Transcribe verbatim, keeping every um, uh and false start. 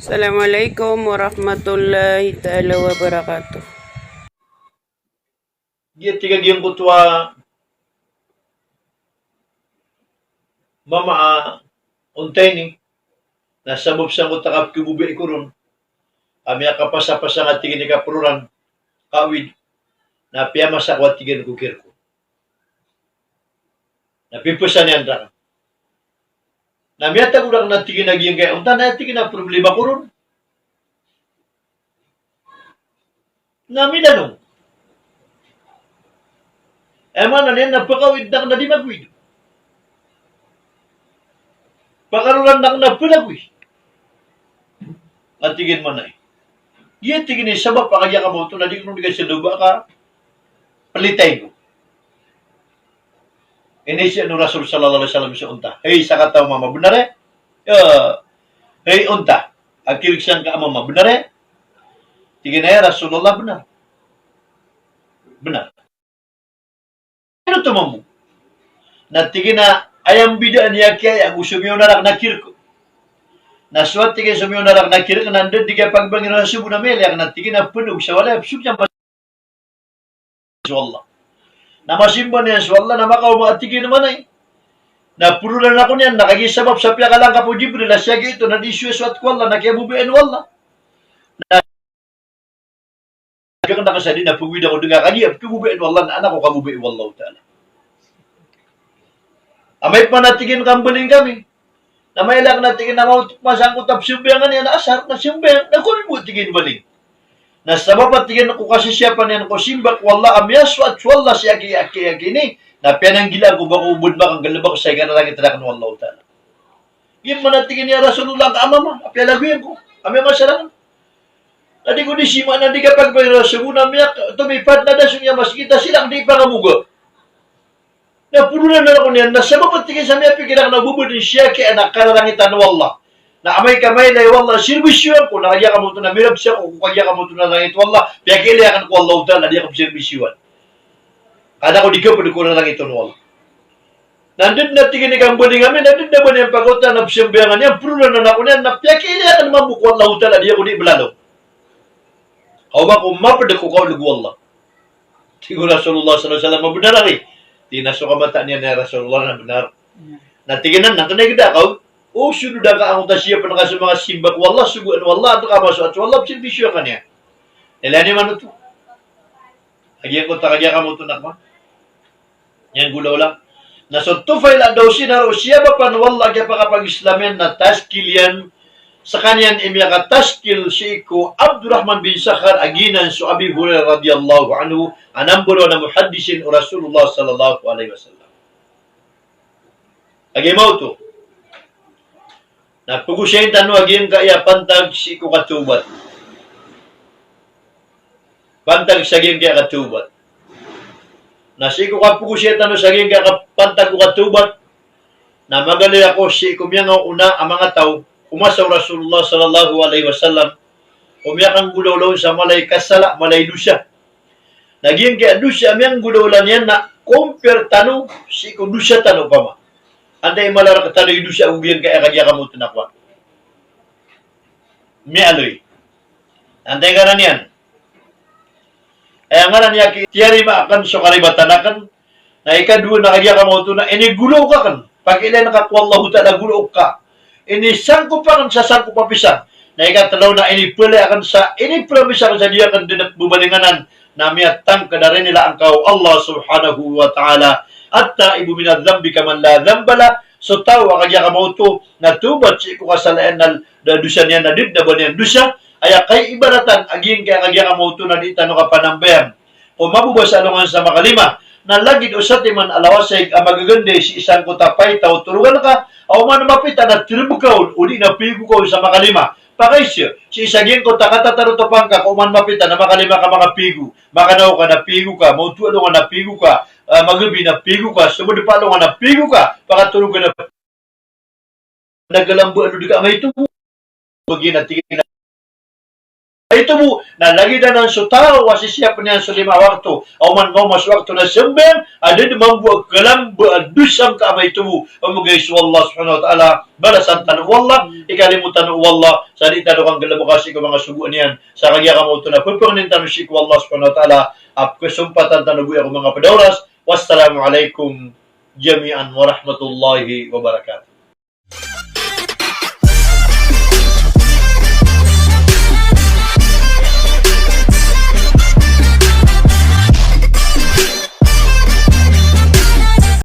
Assalamualaikum warahmatullahi taala wabarakatuh. Giya tig a giyangkoto a mama a onta ini, na sabap sangkoto a kapkhababayai ko ron a miyakapasapasang a tig iyan i kaporo ran, kawid, na piyamasa ko a tig iyan ko kirko. Na pipesan iyan rakn. Na miyatago rakn a tig iyan a giyangkaya onta na tig iyan a problema ko ron. Na midanong. Aya maana niyan na pakawid akn na di magwid. Pakaroran akn na palagoy. A tig iyan manay. Giya tig iyan i sabap a kagiya kamaoto na di ko di ka saloba ka pelitay ko. Inisian o Rasul sallallahu alaihi wasallam so onta. Hay sakataw a mama, benar e? Ya. Hay onta. Akil sangka a mama, benar e? Tig iyan a ya Rasulullah, benar. Benar. Ino to mamo? Na tig iyan a aya mbidaan iyan kiya aya go so miyaona rakn a kirk. Na so a tig iyan so miyaona rakn a kirk na anda di kiyapagbangi ron a sobo na miyailay akn a tig iyan a penog sa walay a pesob sa so Allah. Na masimba niyan so Allah na makaoma a tig iyan manay. Na porolan ako niyan na kagiya sabap sa piyakalangkap o Jibril a siyaki ito na di sowasowat ko Allah na kiyababayaan o Allah. Na Gakn da ka sa di na pagowida ko dn ka kagiya pkhababayai o Allah na anak ko kababayai o Allahu Ta'ala. Amay pman a tig iyan kambaling kami. Na mailay akn a tig iyan a mawto ko masangkot a pzambayangan iyan a asar, na sambayang, na komi bo tig iyan baling. Na sabap a tig iyan ko kasisiyapan iyan ko simba ko Allah a miyasoat so Allah sii aki, aki, aki ini, na piyananggilaan ko ba ko bo dn makanggalbk sa ikararangit rakn o Allahu Ta'ala. Giya pman a tig iyan, "Ya Rasulullah, angka a mama a piyalagoyan ko a miyamasarangan." Na di ko di sima na di kapagpay Rasulullah na miyatomipad na da so niyan masgit a sii lang di pangamoga. Na porolan ako niyan na sabap a tig iyan sa miyapikir akn a bo bo dn sii aki a kararangitan o Allah. Na amay ka mailay o Allah, sirbisyoan ko, na kagiya kamaoto na mirabsa ko, ko kagiya kamaoto na rarangit o Allah, piyakiilay akn ko Allahu Ta'ala, di ako psirbisyoan. Ka da ko di kapd ko rarangit o Allah. Na anda dn a tig iyan i kambaling ami, na anda dn a ba niyan pagawta na pzambayangan iyan, porolan ako niyan, na piyakiilay akn mambo ko Allahu Ta'ala, di ako di blalaw. Kaoma ko mapd ko kaolog o Allah. Tig o Rasulullah sallallahu alaihi wasallam, "Bnar ari." Tig iyan a so kamata niyan, "Ya Rasulullah, na bnar." Na tig iyan a, "Na kna i kda ka, o, o, sodod angka angkoto a siyapn ka so manga simba ko Allah, sogoan o Allah, antonaa ka masoat so Allah, psirbisyoan ka niyan." Ilay niyo man oto. Kagiya ko ta, kagiya kamaoto na kma. Iyan golaola. Na so Tufail ad-Dawsi na roo siyabapan o Allah a kiyapakapag-Islam iyan na taskil iyan, skaniyan i miyakataskil sii ko Abdurrahman bin Sakhar a giyanan so Abi Hurairah radiyallahu anhu, a number one a muhaddisin o Rasulullah sallallahu alaihi wasallam. Kagiya maoto. Na pgosayin tano a giyangkaya pantag sii ko katawbat. Pantag sa giyangkaya katawbat. Na sii ko kapgosayin tano sa giyangkaya ka-, pantag ko katawbat. Na magaloy ako sii ko miyangaoona a manga taw ko masa o Rasulullah sallallahu alaihi wasallam. Ko miyakanggolawla on sa mala i kasala, mala i dosa. Na giyangkaya dosa a miyanggolawla niyan na compare tano sii ko dosa tano opama. Antaa i mala rktano i dosa ago giyangkaya kagiya kamaoto na kowan. Miyaaloy. Antaa i ngaran iyan? Aya ngaran iyan ki-, tiyarima akn so karibatan akn. Na ikadowa na kagiya kamaoto na inigolaw ka akn. Pakiilayn ka ko Allahu Ta'ala, golaw ka. Inisangkop akn sa sangkop a pisang. Na ikatlo na inipalaya akn sa, inipromise akn sa di akn dn pbabalingan, na miyatangkd a rinilaa ngka o Allah subhanahu wa ta'ala. At-taibu minadh-dhanbi kaman la dhanba lah. So taw a kagiya kamaoto na tawbat sii ko kasala iyan na da-, dosa niyan na di dn a ba niyan dosa. Aya kaibaratan a giyangkaya kagiya kamaoto na di tano kapanambayang ko mabobasa alongan sa makalima, na lagid o satiman a lawasayg a magaganday sii sangkoto a paita o torogan ka, a oman mapita na trbka on, odi na pigo ka on sa makalima. Pakaisa, sii sa giyangkoto a katatarotop angka, ka oman mapita na makalima ka makapigo, makanaw ka na pigo ka, maoto alongan na pigo ka, ah, magabi na pigo ka, somdp alongan na pigo ka, pakatorogan na Nagalamba a lodi ka amay to. Bagian a tig iyan a ito bo, na lagid anan so taw a sisiyapn iyan so lima wakto, oman maoma so wakto na sambayang, a da dn mambo a kalamba a dosa angkai a ba ito bo, a mbgay so Allah subhanahu wa ta'ala, balasan tano o Allah, ikalimo tano o Allah, sa di tano kanggalbka sii ko manga sogoan iyan, sa kagiya ka maoto na pphangnin tano sii ko Allah subhanahu wa ta'ala, a pkhasompatan tano bo iyan ko manga pd a oras. Wassalamu alaikum jami'an warahmatullahi wabarakatuh.